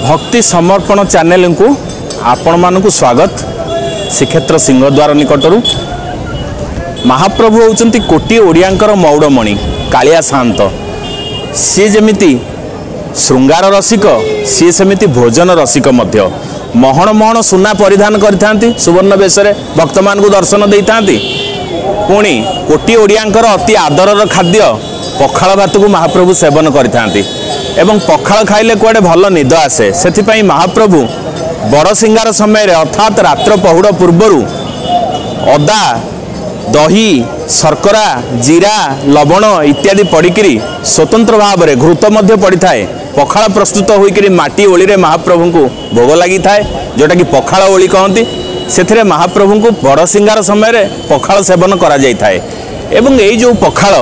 ଭକ୍ତି ସମର୍ପଣ ଚ୍ୟାନେଲକୁ ଆପଣମାନଙ୍କୁ ସ୍ୱାଗତ। ଶ୍ରୀକ୍ଷେତ୍ର ସିଂହଦ୍ୱାର ନିକଟରୁ ମହାପ୍ରଭୁ ହେଉଛନ୍ତି କୋଟି ଓଡ଼ିଆଙ୍କର ମଉଡ଼ମଣି କାଳିଆ ସାଆନ୍ତ। ସିଏ ଯେମିତି ଶୃଙ୍ଗାର ରସିକ, ସିଏ ସେମିତି ଭୋଜନ ରସିକ ମଧ୍ୟ। ମହଣ ମହଣ ସୁନା ପରିଧାନ କରିଥାନ୍ତି, ସୁବର୍ଣ୍ଣ ବେଶରେ ଭକ୍ତମାନଙ୍କୁ ଦର୍ଶନ ଦେଇଥାନ୍ତି। ପୁଣି କୋଟି ଓଡ଼ିଆଙ୍କର ଅତି ଆଦରର ଖାଦ୍ୟ ପଖାଳ ଭାତକୁ ମହାପ୍ରଭୁ ସେବନ କରିଥାନ୍ତି ଏବଂ ପଖାଳ ଖାଇଲେ କୁଆଡ଼େ ଭଲ ନିଦ ଆସେ। ସେଥିପାଇଁ ମହାପ୍ରଭୁ ବଡ଼ ସିଙ୍ଗାର ସମୟରେ ଅର୍ଥାତ୍ ରାତ୍ର ପହୁଡ଼ ପୂର୍ବରୁ ଅଦା, ଦହି, ଶର୍କରା, ଜିରା, ଲବଣ ଇତ୍ୟାଦି ପଡ଼ିକିରି ସ୍ୱତନ୍ତ୍ର ଭାବରେ ଘୃତ ମଧ୍ୟ ପଡ଼ିଥାଏ। ପଖାଳ ପ୍ରସ୍ତୁତ ହୋଇକରି ମାଟି ଓଳିରେ ମହାପ୍ରଭୁଙ୍କୁ ଭୋଗ ଲାଗିଥାଏ, ଯେଉଁଟାକି ପଖାଳ ଓଳି କହନ୍ତି। ସେଥିରେ ମହାପ୍ରଭୁଙ୍କୁ ବଡ଼ ସିଙ୍ଗାର ସମୟରେ ପଖାଳ ସେବନ କରାଯାଇଥାଏ। ଏବଂ ଏଇ ଯେଉଁ ପଖାଳ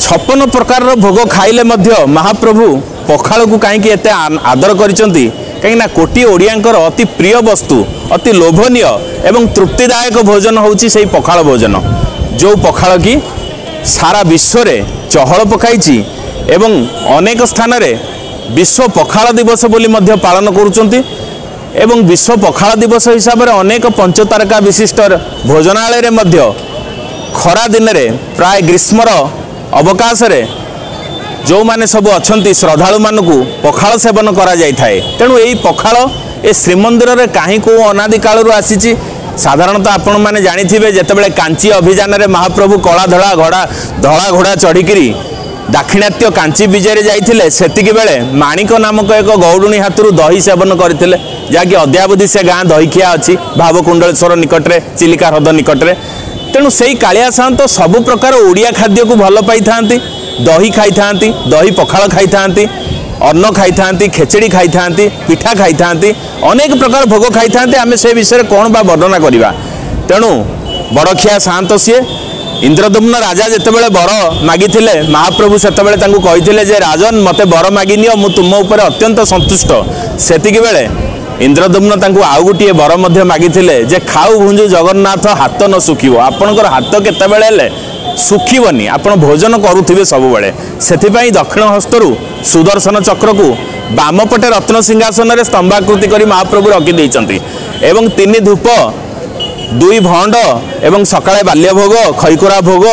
56 ପ୍ରକାରର ଭୋଗ ଖାଇଲେ ମଧ୍ୟ ମହାପ୍ରଭୁ ପଖାଳକୁ କାହିଁକି ଏତେ ଆଦର କରିଛନ୍ତି? କାହିଁକିନା କୋଟି ଓଡ଼ିଆଙ୍କର ଅତି ପ୍ରିୟ ବସ୍ତୁ, ଅତି ଲୋଭନୀୟ ଏବଂ ତୃପ୍ତିଦାୟକ ଭୋଜନ ହେଉଛି ସେଇ ପଖାଳ ଭୋଜନ, ଯେଉଁ ପଖାଳ କି ସାରା ବିଶ୍ୱରେ ଚହଳ ପକାଇଛି ଏବଂ ଅନେକ ସ୍ଥାନରେ ବିଶ୍ୱ ପଖାଳ ଦିବସ ବୋଲି ମଧ୍ୟ ପାଳନ କରୁଛନ୍ତି। ଏବଂ ବିଶ୍ୱ ପଖାଳ ଦିବସ ହିସାବରେ ଅନେକ ପଞ୍ଚତାରକା ବିଶିଷ୍ଟ ଭୋଜନାଳୟରେ ମଧ୍ୟ ଖରା ଦିନରେ ପ୍ରାୟ ଗ୍ରୀଷ୍ମର ଅବକାଶରେ ଯେଉଁମାନେ ସବୁ ଅଛନ୍ତି ଶ୍ରଦ୍ଧାଳୁମାନଙ୍କୁ ପଖାଳ ସେବନ କରାଯାଇଥାଏ। ତେଣୁ ଏଇ ପଖାଳ ଏ ଶ୍ରୀମନ୍ଦିରରେ କାହିଁ କେଉଁ ଅନାଦି କାଳରୁ ଆସିଛି। ସାଧାରଣତଃ ଆପଣମାନେ ଜାଣିଥିବେ, ଯେତେବେଳେ କାଞ୍ଚି ଅଭିଯାନରେ ମହାପ୍ରଭୁ କଳା ଧଳା ଘୋଡ଼ା ଧଳା ଘୋଡ଼ା ଚଢ଼ିକିରି ଦାକ୍ଷିଣାତ୍ୟ କାଞ୍ଚି ବିଜୟରେ ଯାଇଥିଲେ, ସେତିକି ବେଳେ ମାଣିକ ନାମକ ଏକ ଗଉଡ଼ୁଣୀ ହାତରୁ ଦହି ସେବନ କରିଥିଲେ, ଯାହାକି ଅଦ୍ୟାବଧି ସେ ଗାଁ ଦହିଖିଆ ଅଛି ଭାବକୁଣ୍ଡଳେଶ୍ୱର ନିକଟରେ, ଚିଲିକା ହ୍ରଦ ନିକଟରେ। ତେଣୁ ସେଇ କାଳିଆ ସାଆନ୍ତ ସବୁ ପ୍ରକାର ଓଡ଼ିଆ ଖାଦ୍ୟକୁ ଭଲ ପାଇଥାନ୍ତି। ଦହି ଖାଇଥାନ୍ତି, ଦହି ପଖାଳ ଖାଇଥାନ୍ତି, ଅନ୍ନ ଖାଇଥାନ୍ତି, ଖେଚେଡ଼ି ଖାଇଥାନ୍ତି, ପିଠା ଖାଇଥାନ୍ତି, ଅନେକ ପ୍ରକାର ଭୋଗ ଖାଇଥାନ୍ତି। ଆମେ ସେ ବିଷୟରେ କ'ଣ ବା ବର୍ଣ୍ଣନା କରିବା? ତେଣୁ ବଡ଼ଖିଆ ସାଆନ୍ତ ସିଏ। ଇନ୍ଦ୍ରଦୁମ୍ନ ରାଜା ଯେତେବେଳେ ବର ମାଗିଥିଲେ, ମହାପ୍ରଭୁ ସେତେବେଳେ ତାଙ୍କୁ କହିଥିଲେ ଯେ ରାଜନ, ମୋତେ ବର ମାଗିନିଅ, ମୁଁ ତୁମ ଉପରେ ଅତ୍ୟନ୍ତ ସନ୍ତୁଷ୍ଟ। ସେତିକି ବେଳେ ଇନ୍ଦ୍ରଦୁମ୍ନ ତାଙ୍କୁ ଆଉ ଗୋଟିଏ ବର ମଧ୍ୟ ମାଗିଥିଲେ ଯେ ଖାଉ ଭୁଞ୍ଜୁ ଜଗନ୍ନାଥ ହାତ ନ ଶୁଖିବ, ଆପଣଙ୍କର ହାତ କେତେବେଳେ ହେଲେ ଶୁଖିବନି, ଆପଣ ଭୋଜନ କରୁଥିବେ ସବୁବେଳେ। ସେଥିପାଇଁ ଦକ୍ଷିଣ ହସ୍ତରୁ ସୁଦର୍ଶନ ଚକ୍ରକୁ ବାମ ପଟେ ରତ୍ନ ସିଂହାସନରେ ସ୍ତମ୍ଭାକୃତି କରି ମହାପ୍ରଭୁ ରଖିଦେଇଛନ୍ତି ଏବଂ 3 ଧୂପ, 2 ଭଣ୍ଡ ଏବଂ ସକାଳେ ବାଲ୍ୟ ଭୋଗ, ଖଇକୋରା ଭୋଗ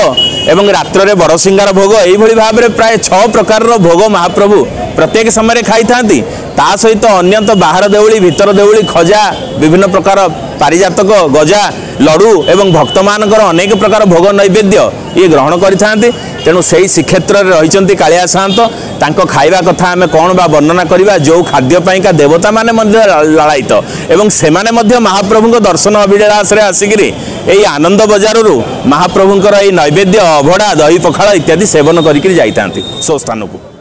ଏବଂ ରାତ୍ରରେ ବଡ଼ସିଙ୍ଗାର ଭୋଗ, ଏଇଭଳି ଭାବରେ ପ୍ରାୟ 6 ପ୍ରକାରର ଭୋଗ ମହାପ୍ରଭୁ ପ୍ରତ୍ୟେକ ସମୟରେ ଖାଇଥାନ୍ତି। ତା ସହିତ ଅନ୍ୟତ ବାହାର ଦେଉଳି, ଭିତର ଦେଉଳି, ଖଜା, ବିଭିନ୍ନ ପ୍ରକାର ପାରିଜାତକ, ଗଜା, ଲଡ଼ୁ ଏବଂ ଭକ୍ତମାନଙ୍କର ଅନେକ ପ୍ରକାର ଭୋଗ ନୈବେଦ୍ୟ ଇଏ ଗ୍ରହଣ କରିଥାନ୍ତି। ତେଣୁ ସେଇ ଶ୍ରୀକ୍ଷେତ୍ରରେ ରହିଛନ୍ତି କାଳିଆ ସାଆନ୍ତ। ତାଙ୍କ ଖାଇବା କଥା ଆମେ କ'ଣ ବା ବର୍ଣ୍ଣନା କରିବା? ଯେଉଁ ଖାଦ୍ୟ ପାଇଁକା ଦେବତାମାନେ ମଧ୍ୟ ଲାଳାୟିତ ଏବଂ ସେମାନେ ମଧ୍ୟ ମହାପ୍ରଭୁଙ୍କ ଦର୍ଶନ ଅଭିଳାଷରେ ଆସିକିରି ଏଇ ଆନନ୍ଦ ବଜାରରୁ ମହାପ୍ରଭୁଙ୍କର ଏଇ ନୈବେଦ୍ୟ ଅଭଡ଼ା, ଦହି ପଖାଳ ଇତ୍ୟାଦି ସେବନ କରିକିରି ଯାଇଥାନ୍ତି ସ୍ୱସ୍ଥାନକୁ।